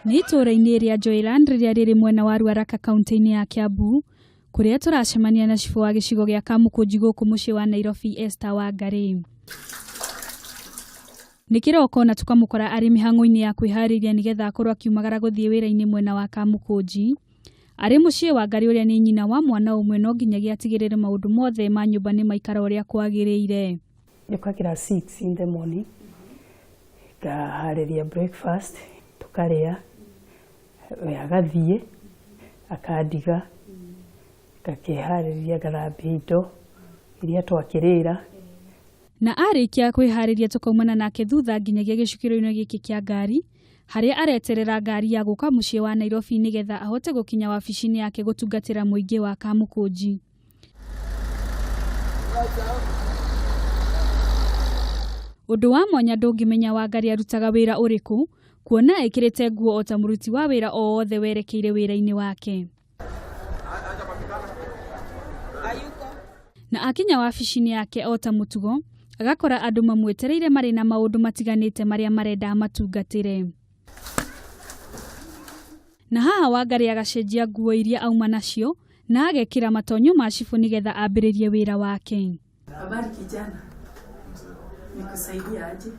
Nĩ itũũra-inĩ rĩa Joyland rĩrĩa rĩrĩ mwena wa Ruaraka kaunti-inĩ ya Kiambu, kũrĩa tũracemania na cibũ wa gĩcigo gĩa Kamũkũnji gũkũ mũciĩ wa Nairobi Esther Wangarĩ. Nĩ kĩroko na tũkamũkora arĩ mĩhang'o-inĩ ya kwĩharĩria nĩgetha akorwo akiumagara gũthiĩ wĩra-inĩ mwena wa Kamũkũnji. Arĩ mũciĩ Wangarĩ ũrĩa nĩ nyina wa mwana ũmwe no nginyagia atigĩrĩre maũndũ mothe ma nyũmba nĩ maikara ũrĩa kwagĩrĩire. Njũkagĩra 6 in the morning, ngaharĩria breakfast, tũkarĩa, we agathiĩ, akandiga, ngakĩharĩria ngathambia indo iria twakĩrĩra. Na arĩkia kwĩharĩria tũkaumana nake thutha nginyagia gĩcukĩro-inĩ gĩkĩ kĩa ngari, harĩa areterera ngari ya gũka mũciĩ wa Nairobi nĩgetha ahote gũkinya wabici-inĩ yake gũtungatĩra mũingĩ wa Kamũkũnji. Ũndũ wa mwanya ndũngĩmenya Wangarĩ arutaga wĩra ũrĩkũ, kuona ekĩrĩte nguo o ta mũruti wa wĩra o wothe werekeire wĩra-inĩ wake. Na akinya wabici-inĩ yake o ta mũtugo, agakora andũ mamwetereire marĩ na maũndũ matiganĩte marĩa marenda amatungatĩre. Na haha Wangarĩ agacenjia nguo iria auma nacio na agekĩra matonyo ma cibũ nĩgetha ambĩrĩrie wĩra wake. Habari kijana, nikusaidie aje?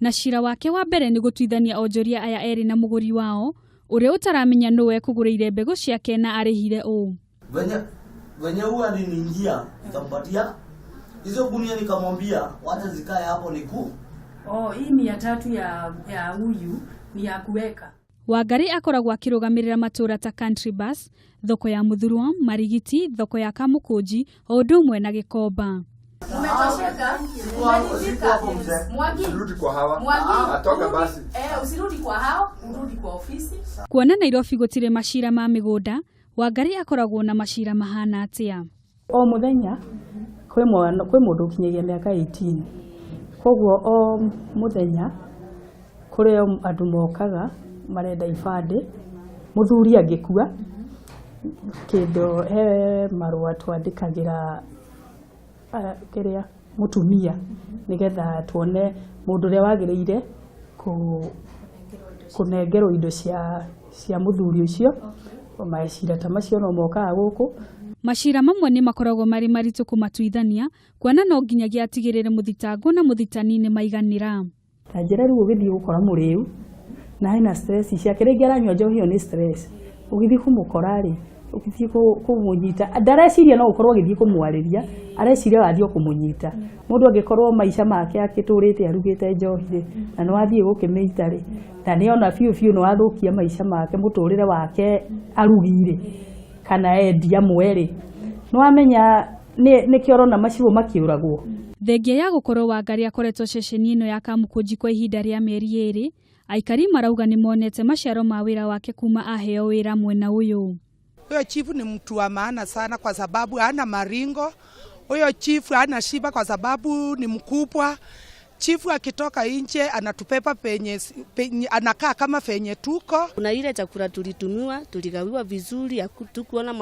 Na cira wake wa mbere nĩ gũtuithania onjoria aya erĩ na mũgũri wao ũrĩa ũtaramenya nũ ekũgũrĩire mbegũ ciake na arĩhire ũ. Venye venye huyu aliniingia nikampatia hizo gunia, nikamwambia wacha zikae hapo niku Oh, hii 300 ya huyu ni ya kuweka. Wangarĩ akoragwo akĩrũgamĩrĩra matũũra ta Country Bus, thoko ya Muthurwa, Marigiti, thoko ya Kamũkũnji o ũndũ ũmwe na Gĩkomba. Umetosheka? Usiku hapo mzee. Mwangi. Usirudi kwa hawa. Mwangi. Atoka basi. Eh, usirudi kwa hao, urudi kwa ofisi. Kuona Nairobi gũtirĩ macira ma mĩgũnda, Wangarĩ akoragwo na macira mahana atĩa? O mũthenya kwĩ mwana kwĩ mũndũ ũkinyagia mĩaka 18, koguo o mũthenya kũrĩ andũ mokaga marenda ibandĩ. Mũthuri angĩkua kĩndũ, he marũa twandĩkagĩra kĩrĩa mũtumia nĩgetha tuone mũndũ ũrĩa wagĩrĩire kũnengerwo indo cia mũthuri ũcio. Macira ta macio no mokaga gũkũ. Macira mamwe nĩ makoragwo marĩ maritũ kũmatuithania kuona no nginyagia atigĩrĩre mũthitangwo na mũthitani nĩ maiganĩra. Ta njĩra rĩu ũgĩthiĩ gũkora mũrĩu na hena stress ciake, rĩngĩ aranyua njohi ĩyo nĩ stress, ũgĩthiĩ kũmũkora rĩ, ũgĩthiĩ kũmũnyita ndareciria no ũkorwo ũgĩthiĩ kũmwarĩria, areciria wathiĩ o kũmũnyita. Mũndũ angĩkorwo maica make akĩtũrĩte arugĩte njohi rĩ, na nĩ wathiĩ gũkĩmĩita rĩ, na nĩ ona biũ biũ nĩ wathũkia maica make, mũtũrĩre wake arugi rĩ, kana endia amwe rĩ, nĩ wamenya nĩkĩo ũrona macibũ makĩũragwo. Thengia ya gũkorwo Wangarĩ akoretwo ceceni ĩno ya Kamũkũnji kwa ihinda rĩa mĩeri 2, aikari marauga nĩ monete maciaro ma wĩra wake kuma aheo wĩra mwena ũyũ. Huyo chifu ni mtu wa maana sana kwa sababu hana maringo. Huyo chifu hana shiba kwa sababu ni mkubwa. Chifu akitoka nje anatupepa penye anakaa kama penye tuko. Kuna ile chakula tulitumiwa, tuligawiwa vizuri, hatukuona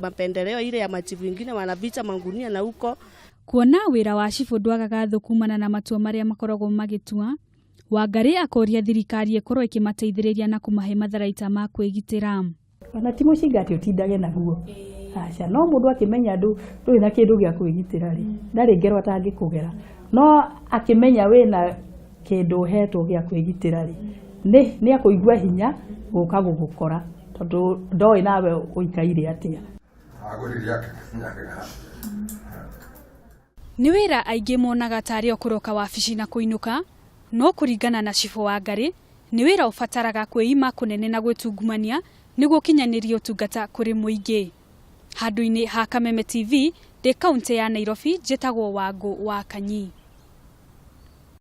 mapendeleo ile ya machifu wengine wanaficha mangunia na huko. Kuona wĩra wa cibũ ndwagaga thũ kumana na matua marĩa makoragwo magĩtua, Wangarĩ akoria thirikari ĩkorwo ĩkĩmateithĩrĩria na kũmahe matharaita ma kwĩgitĩra. Ona ti mũcinga atĩ ũtindage naguo, aca, no mũndũ akĩmenya ndũrĩ na kĩndũ gĩa kwĩgitĩra rĩ, ndarĩ ngero atangĩkũgera, no akĩmenya wĩna kĩndũ ũhetwo gĩa kwĩgitĩra rĩ, nĩ akũigua hinya gũka gũgũkora tondũ ndoĩ nawe ũikaire atĩa. Nĩ wĩra aingĩ monaga tarĩ o kũroka wabici na kũinũka, no kũringana na cibũ Wangarĩ, nĩ wĩra ũbataraga kwĩima kũnene na gwĩtungumania nĩguo ũkinyanĩrie ũtungata kũrĩ mũingĩ. Handũ-inĩ ha Kameme TV, ndĩ kaũntĩ ya Nairobi, njĩtagwo Wangũ wa Kanyi.